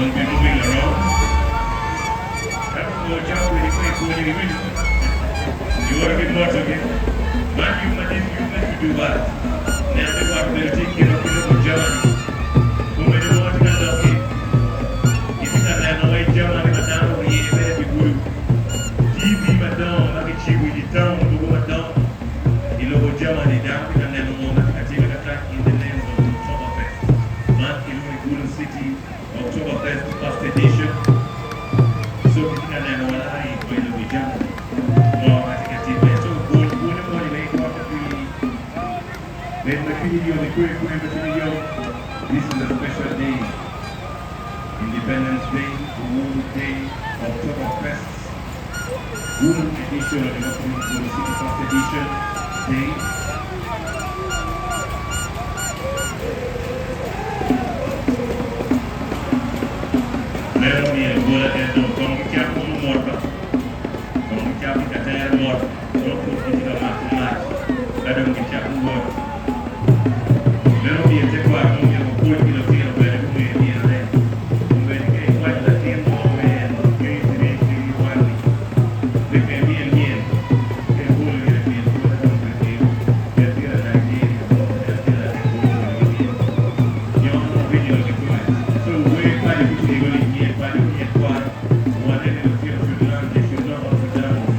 Don't be moving around. Ka gugo cok kwedi ka ipwonyo iwinyo. Giwoto ki motogi. Man yub madit yub me tudo wat. Neno ni wat obedo tye i kinwa ki lobo Germany. Komedi mogo tye ka lokki. Itye ka neno wa i Germany ma dano orye mere i dye gudo. TV madongo ma kicibo i dye taun mogo madongo i lobo Germany dano tye ka neno ngo ma tye ka timme kakany in the name of Oktoberfest. Man kilwongo ni Gulu City Oktoberfest First Edition. So kitye ka neno wa live wa i lobo Germany ngo ma tye ka timme. So bol bwonyo moni wek ikwotte pi bed ma cwinyi yom ikwe kwe ma cwinyi yom. This is a special day. Independence Day, Uhuru Day, Oktoberfest, Gulu Edition onyo ma kilwongo ni Gulu City First Edition Day. Meno myero bola ento kong gicako umo mot ba, kong gicako ki katere mot nongo pud gitye ka mako mac ka dong gicako wot. Meno myero tekwaro mo myero wapwony ki lutino bene gunge myelone. Kombeddi ka ikwanyo latin mo me en grade three three one ni me ka imyel myel ka ibolo gire myel pwod dong pe tiyo en tye Nigeria mo en tye latin bolo bolo ki myel nyo original kikome so wer paco ki tego ni myel paco myel kwaro wane ni lutino should learn they should know how to dance.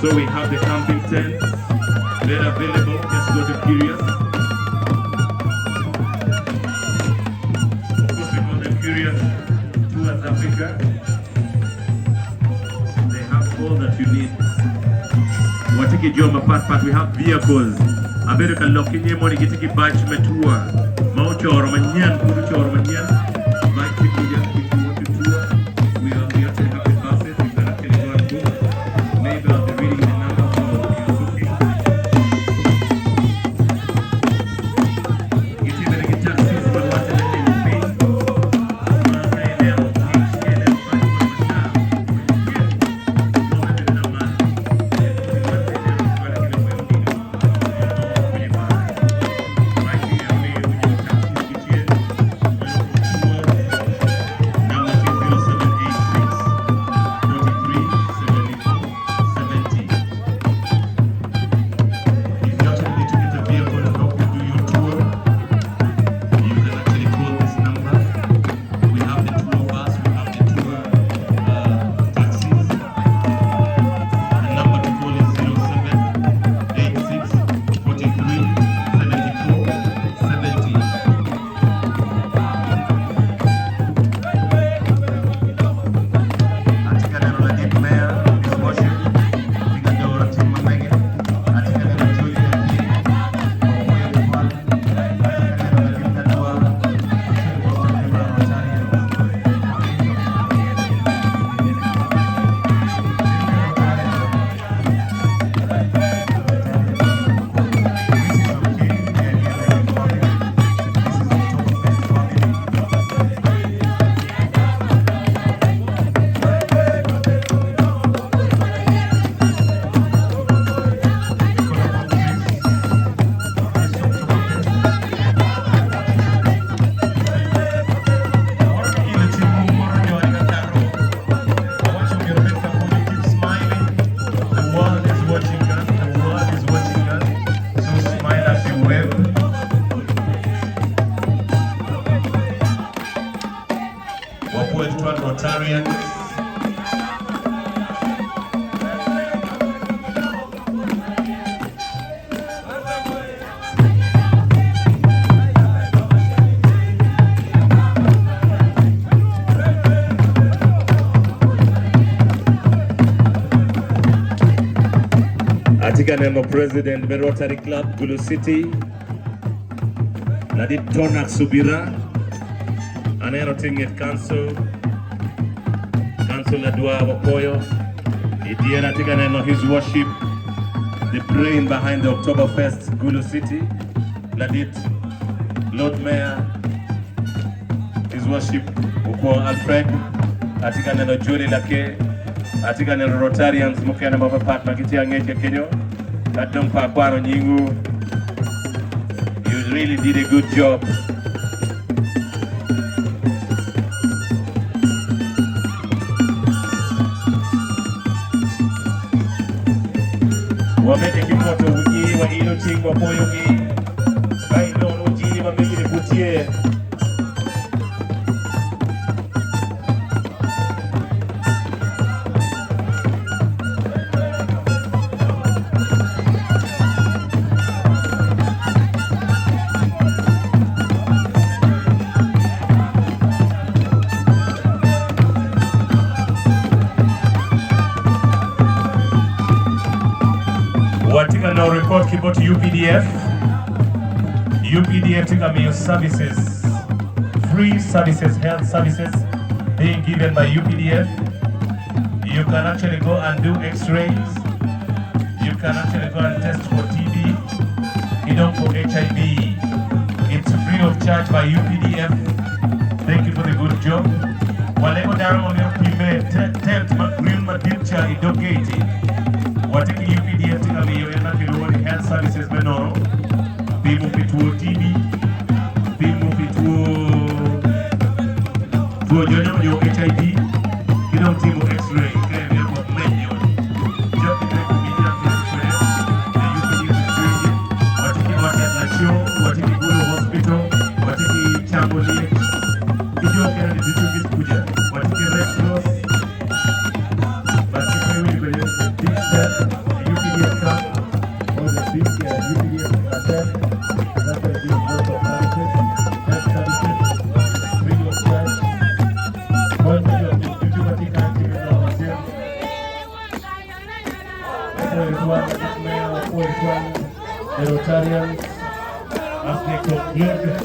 So we have the camping tents, they're available, just go to Curious. Of course we call them Curious Tours Africa. They have all that you need. Watye ki jo mapat pat, we have vehicles. Abedo ka lok ki nye moni gitye ki bac me tour ma ocoro manyen, pud ocoro manyen. Bac tye kuca if you want to tour. We have we actually have the buses, you can actually go and book. Maybe I'll be reading the number for your booking. Gitye bene ki taxis ma rwatte me limo piny. Ma ka ineno kic ki ineno bac moni matar manyen, rwomme bene lamal. We have the tour bus, we have the tour taxis. The number to call is 0786 43 74 70. Atye ka neno ladit meya, His Worship, tye ka doro tim ma mege. Atye ka neno Joli Lakin, wapwoyo tutwal. Atye ka neno ladit Ladwa, acel Mr. Member Rotarian. This is okay. We are here like a family. This is Oktoberfest family. Call upon please. This Oktoberfest. Moro kilo chiemo moro jowadi ka karo. Awacho myero obed ka podi keep smiling. The world is watching us. The world is watching us. So smile as you wave. Wapwoyo twal Rotarians. Atye ka neno President me Rotary Club Gulu City, Ladit Tonak Subira, aneno tye i nget council, council ladwa wapwoyo. I dyere atye ka neno His Worship, the brain behind the Oktoberfest Gulu City, Ladit Lord Mayor, His Worship Okwong Alfred, atye ka neno Jolly Lake, atye ka neno Rotarians mukene mapapat ma gitye angec ka kenyo, ka dong pe akwano nyingwu. You really did a good job. Wamedde ki moto wigi, wailo cing wapoyogi, ka inono jiri ma megi-ni pud tye. Watye ka nongo ripot ki bot UPDF. UPDF tye ka miyo services, free services, health services being given by UPDF. You can actually go and do x-rays. You can actually go and test for TB, you know, for HIV. It's free of charge by UPDF. Thank you for the good job. Walego dano ma myero pime tent ma green madit ca i dog gate. Watye ki UPDF tye ka miyo en ma kilwongo ni health services me nono pimo pi two TB, pimo pi two two jonyo nyo HIV, ki dong timo x-ray ka imito gwok menyo jami me komi jami me kwede. The UPDF is doing it. Watye ki ot yat laco, watye ki Gulu Hospital, watye ki Cango Lyec, ki jo mukene ni ducu gitye kuca. Watye ki Red Cross, but ki pe winyo kwede big step. parliamentarians as they conclude.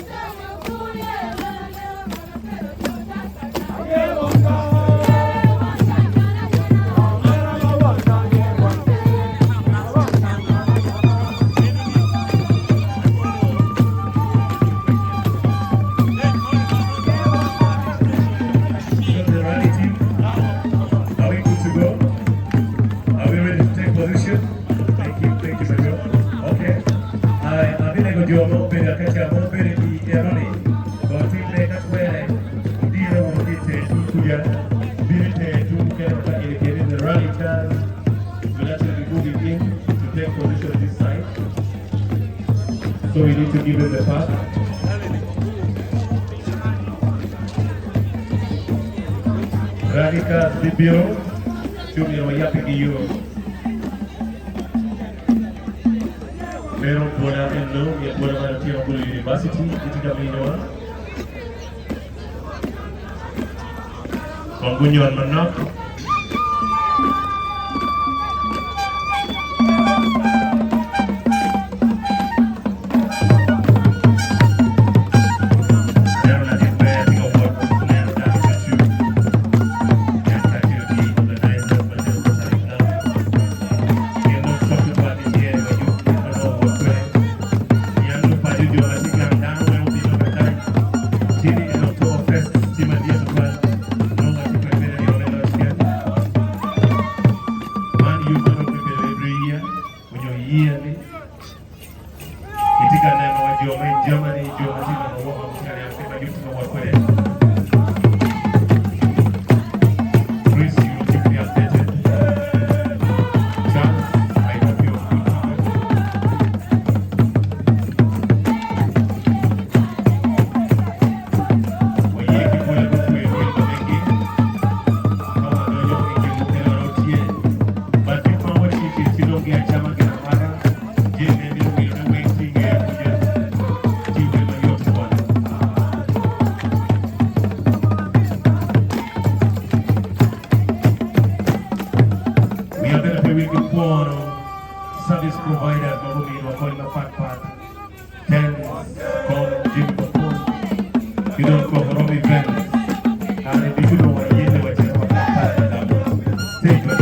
So the rally team, are we good to go? Are we ready to take position? Thank you, my girl. Okay. I abine go jo mo bere kacha mo bere di eroni. Go team le katwere. Diro mo kite tukuja. Birite tukere ka ile the rally cars will actually be moving in to take position this side. So we need to give them the path. Rally cars bibiro. Junior Wayapigi yo. Mero Bona Endo, ya Bona Manatia Mbulu University, itika minwa. Kongunyon manok. Mero na dimbe tiga wot neno dano kachu. Yan kachu di organizer Matel Rotary Club. Kendo choko padi tie wayu ano wot kwe. Yan lu padi jo atigang dano we obino katai. Chini en Oktoberfest tima dia tuan. No ati prepare ni ole last Man you gonna prepare every year when you're yearly. Itika neno wa jo ma in Germany jo matina no wo mutane am kema yutu no wakwe. Chris, you will keep me updated. Charles, I hope you're good to go. Wayeki kule kukwe wendo mengi. Kama dojo ingi mukela rotie. But before what you can see, don't get chama kina mara. Je, maybe we don't waiting here kuja. Tiwe mayote bwana. We are going to be with Buono, service providers, Mabumi, Wakoli, Mapat Pat, Tens, Kon, Jim Kokon, you don't go for events. And if you don't want to get the stage.